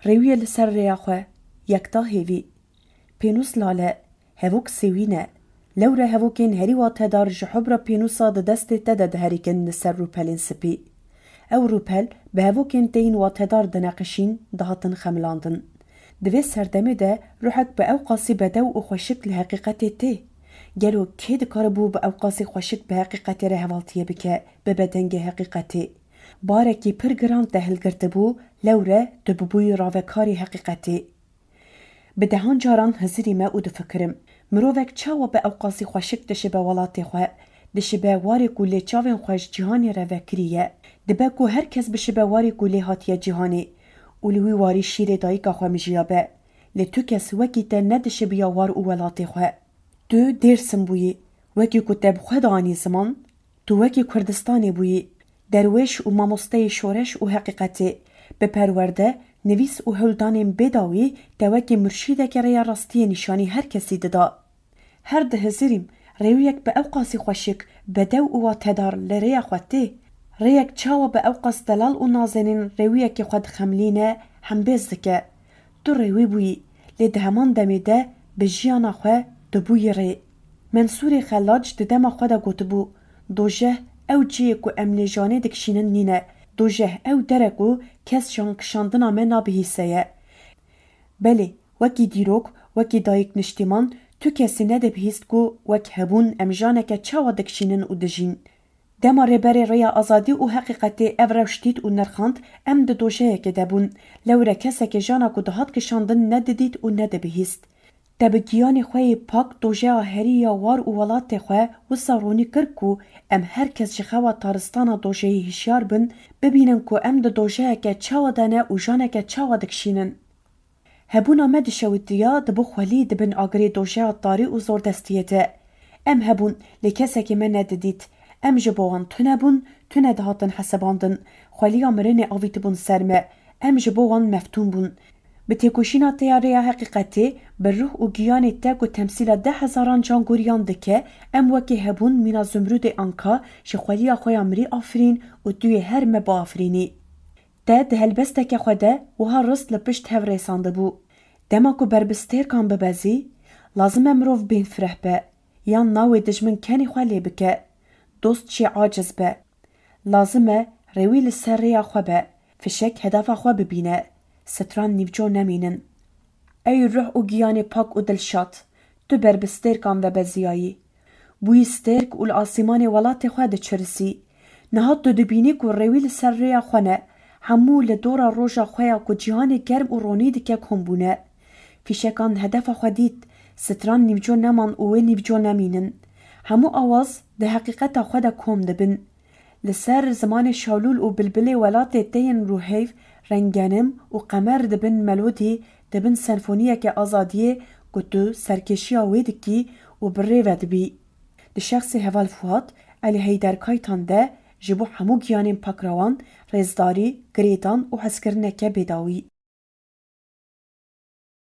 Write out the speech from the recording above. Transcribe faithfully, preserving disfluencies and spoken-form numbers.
Rêwiye li ser rêya xwe, yekta hêvî. Pênûs lale, hevok sêwî ne. Lewre hevokên herî watedar ji hubra pênûsa di destê te de diherîkin li ser rûpelên spî. Ew rûpel bi hevokên te yên watedar dineqişîn, dihatin xemilandin. Di vê serdemê de ruhek bi ew qasî bedew û xweşik li heqîqetê tê. Gelo kê dikaribû bi ew qasî xweşik bi heqîqetê re hevaltiyê bike, bibe dengê heqîqetê? Barekî pir giran te hilgirtibû, lewre tu bibûyî ravekarî heqîqetê. Bi dehan caran hizirî me û difikirim, mirovek çawa bi ew qasî xweşik dişibe welatê xwe, dişibe warê ku lê çavên xwe ji cîhanê re vekiriye, dibe ku her kes bişibe warê ku lê hatiye cîhanê û li wî warî şîrê dayika xwe mijiyabe. Lê tu kes wekî te nedişibiya war û welatê xwe. Tu Dêrsim bûyî, wekî ku te bi xwe de anî ziman, tu wekî Kurdistanê bûyî, derwêş û mamosteyê şoreş û heqîqetê, bi perwerde, nivîs û hewldanên bêdawî te wekî murşîdeke rêya rastiyê nîşanî her kesî dida. Her dihizirîm, rêwiyek bi ew qasî xweşik, bedew û watedar li rêya xwe tê. Rêyek çawa bi ew qas delal û nazenên rêwiyekê xwe dixemilîne, hembêz dike. Tu rêwî bûyî, lê di heman demê de bi jiyana xwe tu bûyî rê. Mensûrê Xelac di dema xwe de gotibû, Dojeh ew cihê ku em lê janê dikişînin nîne. Dojeh ew der e ku kes jankişandina me nabihîse ye. Belê, wekî dîrok, wekî dayik niştîman, tu kesî nedibihîst ku wek hebûn em janeke çawa dikişînin û dijîn. Dema rêberê rêya azadî û heqîqetê ev rewş dît û nirxand, em di dojeyekê de bûn. Lewre kesekê jana ku dihat kişandin nedidît û nedibihîst. Te bi giyanê xwe yê pak dojeya herî ya war û welatê xwe wisa ronî kir ku em her kes ji xewa taristana dojeyî hişyar bin, bibînin ku em di dojeyeke çawa de ne û janeke çawa dikişînin. Hebûna me dişewitiya, dibû xwelî di bin agirê dojeya tarî û zordestiyê de. Em hebûn, lê kesekî me nedidît. Em ji bo wan tune bûn, tune dihatin hesebandin. Xweliya mirinê avîtibûn ser me. Em ji bo wan meftûn bûn. Bi têkoşîna te ya rêya heqîqetê, bi ruh û giyanê te ku temsîla deh hezaran cangoriyan dike, em wekî hebûn mîna Zumrûdê Anka ji xweliya xwe ya mirî afirîn û tu yê her me biafirînî. Te di helbesteke xwe de wiha rist li pişt hev rêsandibû, Dema ku ber bi stêrkan bibezî, lazim e mirov bênfireh be, yan nawê dijmin kenê xwe lê bike. Dost jî aciz be. Lazim e rêwî li ser rêya xwe be, fişek hedefa xwe bibîne, stran nîvco nemînin. Ey ruh û giyanê pak û dilşad, tu ber bi stêrkan vebeziyayî. Bûyî stêrk û li asîmanê welatê xwe diçirisî. Niha tu dibînî ku rêwî li ser rêya xwe ne, hemû li dora roja xwe ya ku cîhanê germ û ronî dike kom bûne. Fîşekan hedefa xwe dît, stran nîvco neman û wê nîvco nemînin. Hemû awaz di heqîqeta xwe de kom dibin. Li ser zimanê şalûl û bilbilê welatê te yên rûheyv, rengenim û qemer dibin melodî, dibin senfoniyeke azadiyê ku tu serkêşiya wê dikî û bi rê ve dibî. Di şexsê heval Fuat, Elî Heyder Kaytan de ji bo hemû giyanên pakrewan rêzdarî, girêdan û hezkirineke bêdawî.